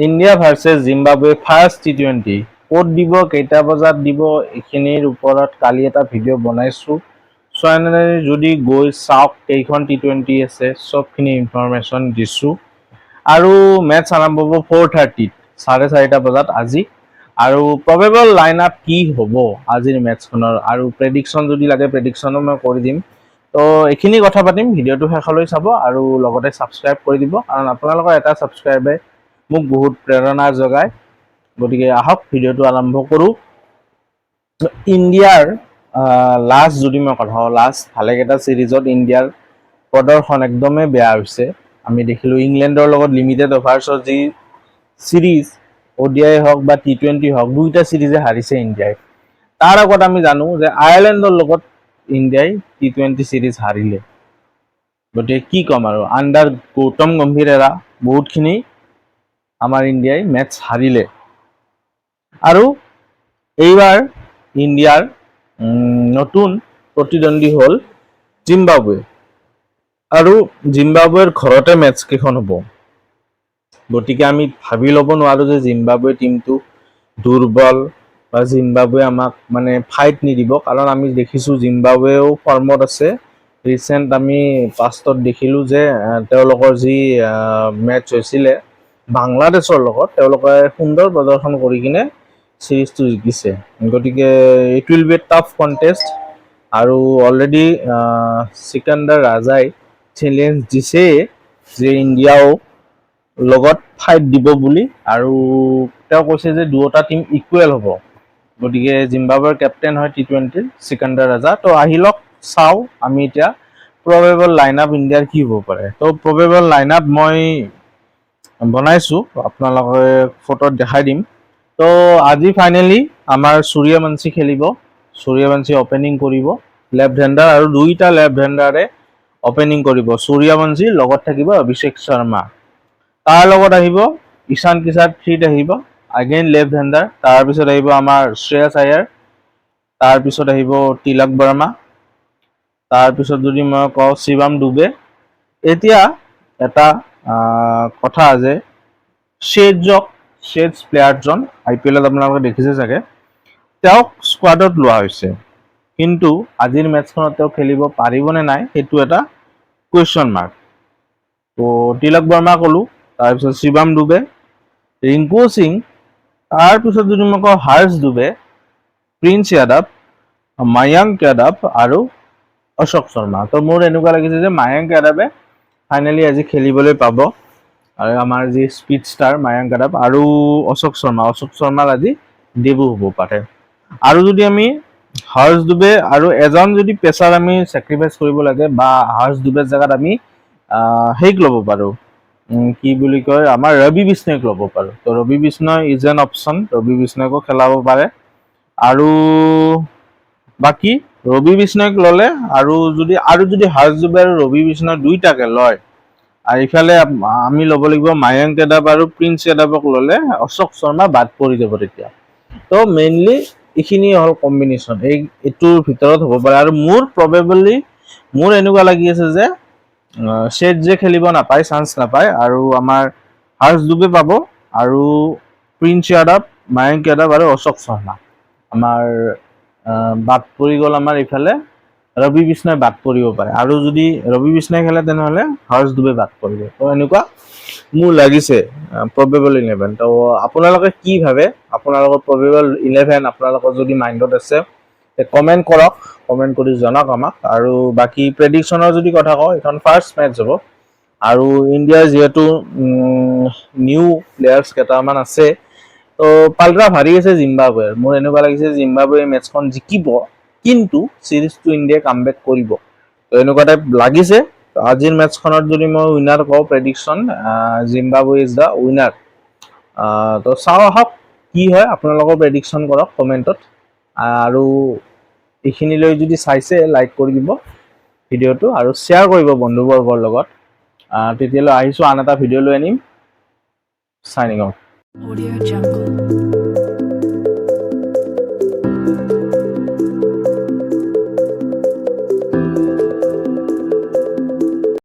India versus Zimbabwe first T20 ক'ত দিব, কেইটা বজাত দিব, এইখিনিৰ ওপৰত কালি এটা ভিডিঅ' বনাইছোঁ। চোৱা নাই যদি গৈ চাওক, কেইখন টি20 আছে, চবখিনি ইনফৰমেশ্যন দিছোঁ। আৰু মেটচ আৰম্ভ হ'ব 4:30ত, 4:30 বজাত আজি। আৰু প্ৰবেবল লাইন আপ কি হ'ব আজিৰ মেটচখনৰ আৰু প্ৰেডিকশ্যন যদি লাগে, প্ৰেডিকশ্যনো মই কৰি দিম। তো এইখিনি কথা পাতিম, ভিডিঅ'টো শেষলৈ চাব আৰু লগতে ছাবস্ক্ৰাইব কৰি দিব, কাৰণ আপোনালোকৰ এটা ছাবস্ক্ৰাইবে মোক বহুত প্ৰেৰণা যোগায়। গতিকে আহক, ভিডিঅ'টো আৰম্ভ কৰোঁ। ইণ্ডিয়াৰ লাষ্ট যদি মই কথা কওঁ, লাষ্ট ভালেকেইটা ছিৰিজত ইণ্ডিয়াৰ প্ৰদৰ্শন একদমেই বেয়া হৈছে। আমি দেখিলোঁ ইংলেণ্ডৰ লগত লিমিটেড অভাৰ্ছৰ যি ছিৰিজ, অ'ডিআই হওক বা টি20 হওক, দুইটা ছিৰিজে হাৰিছে ইণ্ডিয়াই। তাৰ আগত আমি জানো যে আয়াৰলেণ্ডৰ লগত ইণ্ডিয়াই টি20 ছিৰিজ হাৰিলে। গতিকে কি ক'ম আৰু, আণ্ডাৰ গৌতম গম্ভীৰ এৰা বহুতখিনি আমাৰ ইণ্ডিয়াই মেটচ হাৰিলে। আৰু এইবাৰ ইণ্ডিয়াৰ নতুন প্ৰতিদ্বন্দ্বী হ'ল জিম্বাবুৱে আৰু জিম্বাবুৱেৰ ঘৰতে মেটচ কেইখন হ'ব। গতিকে আমি ভাবি ল'ব নোৱাৰোঁ যে জিম্বাবুৱে টীমটো দুৰ্বল বা জিম্বাবুৱে আমাক মানে ফাইট নিদিব, কাৰণ আমি দেখিছোঁ জিম্বাবুৱেও ফৰ্মত আছে। ৰিচেণ্ট আমি পাষ্টত দেখিলোঁ যে তেওঁলোকৰ যি মেটচ হৈছিলে বাংলাদেশৰ লগত, তেওঁলোকে সুন্দৰ প্ৰদৰ্শন কৰি কিনে ছিৰিজটো জিকিছে। গতিকে it will be a tough contest. আৰু অলৰেডি চিকান্দাৰ ৰাজাই চেলেঞ্জ দিছে যে ইণ্ডিয়াও লগত ফাইট দিব বুলি আৰু তেওঁ কৈছে যে দুয়োটা টীম ইকুৱেল হ'ব। গতিকে জিম্বাবুৱেৰ কেপ্টেইন হয় টি20ৰ চিকান্দাৰ ৰাজা। তো আহি লওক, চাওঁ আমি এতিয়া প্ৰবেবল লাইন আপ ইণ্ডিয়াৰ কি হ'ব পাৰে। তো প্ৰবেবল লাইন আপ মই বনাইছোঁ, আপোনালোকে ফটোত দেখাই দিম। তো আজি ফাইনেলি আমাৰ সূৰ্যবংশী খেলিব। সূৰ্যবংশী অপেনিং কৰিব, লেফ্ট হেণ্ডাৰ, আৰু দুইটা লেফ্ট হেণ্ডাৰে অপেনিং কৰিব। সূৰ্যবংশী লগত থাকিব অভিষেক শৰ্মা, তাৰ লগত আহিব ঈশান কিষাণ, থ্ৰীত আহিব, আগেইন লেফ্ট হেণ্ডাৰ। তাৰপিছত আহিব আমাৰ শ্ৰেয়াছ আয়াৰ, তাৰপিছত আহিব তিলক বৰ্মা, তাৰপিছত যদি মই কওঁ শিৱম ডুবে। এতিয়া এটা কথা যে শ্বেজক, শ্বেজ প্লেয়াৰজন আই পি এলত আপোনালোকে দেখিছে চাগে, তেওঁক স্কোৱাডত লোৱা হৈছে, কিন্তু আজিৰ মেটচখনত তেওঁ খেলিব পাৰিবনে নাই, সেইটো এটা কুৱেশ্যন মাৰ্ক। তো তিলক বৰ্মা ক'লো, তাৰপিছত শিৱম ডুবে, ৰিংকু সিং, তাৰপিছত যদি মই কওঁ হৰ্ষ ডুবে, প্ৰিন্স যাদৱ, মায়াংক যাদৱ আৰু অশোক শৰ্মা। তো মোৰ এনেকুৱা লাগিছে যে মায়াংক যাদৱে ফাইনেলি আজি খেলিবলৈ পাব আৰু আমাৰ যি স্পীড ষ্টাৰ মায়াংক যাদৱ আৰু অশোক শৰ্মা, অশোক শৰ্মাৰ আজি ডেবু হ'ব পাৰে। আৰু যদি আমি হৰ্ষ ডুবে আৰু এজন যদি পেচাৰ আমি চেক্ৰিফাইচ কৰিব লাগে বা হৰ্ষ ডুবেৰ জেগাত আমি সেইক ল'ব পাৰোঁ, কি বুলি কয়, আমাৰ ৰবি বিষ্ণৈক ল'ব পাৰোঁ। তো Ravi Bishnoi is an option, Ravi বিষ্ণৈকো খেলাব পাৰে। আৰু বাকী ৰবি বিষ্ণৈক ল'লে আৰু যদি হৰ্ষ ডুবে আৰু ৰবি বিষ্ণৈ দুইটাকে লয় আৰু ইফালে আমি ল'ব লাগিব মায়ংক যাদৱ আৰু প্ৰিন্স যাদৱক ল'লে অশোক শৰ্মা বাদ পৰি যাব তেতিয়া। তো মেইনলি এইখিনি হ'ল কম্বিনেশ্যন, এইটোৰ ভিতৰত হ'ব পাৰে। আৰু মোৰ প্ৰবেবলি মোৰ এনেকুৱা লাগি আছে যে শ্বেজ যে খেলিব নাপায়, চান্স নাপায় আৰু আমাৰ হৰ্ষ ডুবে পাব আৰু প্ৰিন্স যাদৱ, মায়ংক যাদৱ আৰু অশোক শৰ্মা। আমাৰ বাদ পৰি গ'ল, আমাৰ ইফালে ৰবি বিষ্ণৈ বাদ পৰিব পাৰে আৰু যদি ৰবি বিষ্ণৈ খেলে, তেনেহ'লে হৰ্ষ ডুবে বাদ পৰিব। তো এনেকুৱা মোৰ লাগিছে প্ৰবেবল ইলেভেন। তো আপোনালোকে কি ভাবে? আপোনালোকৰ প্ৰবেবল ইলেভেন আপোনালোকৰ যদি মাইণ্ডত আছে, কমেণ্ট কৰক, কমেণ্ট কৰি জনাওক আমাক। আৰু বাকী প্ৰেডিকশ্যনৰ যদি কথা কওঁ, এইখন ফাৰ্ষ্ট মেটচ হ'ব আৰু ইণ্ডিয়াৰ যিহেতু নিউ প্লেয়াৰ্ছ কেইটামান আছে, তো পাল্টা ভাৰী আছে জিম্বাবুৱেৰ। মোৰ এনেকুৱা লাগিছে জিম্বাবুৱে মেটচখন জিকিব, কিন্তু চিৰিজটো ইণ্ডিয়াই কামবেক কৰিব। তো এনেকুৱা টাইপ লাগিছে। তো আজিৰ মেটচখনত যদি মই উইনাৰ কওঁ, prediction, Zimbabwe is the winner. তো চাওঁ আহক কি হয়। আপোনালোকৰ প্ৰেডিকশ্যন কৰক কমেণ্টত। আৰু এইখিনিলৈ যদি চাইছে, লাইক কৰি দিব ভিডিঅ'টো আৰু শ্বেয়াৰ কৰিব বন্ধুবৰ্গৰ লগত। তেতিয়ালৈ আহিছোঁ, আন এটা ভিডিঅ' লৈ আনিম। Signing off. Audio Jungle.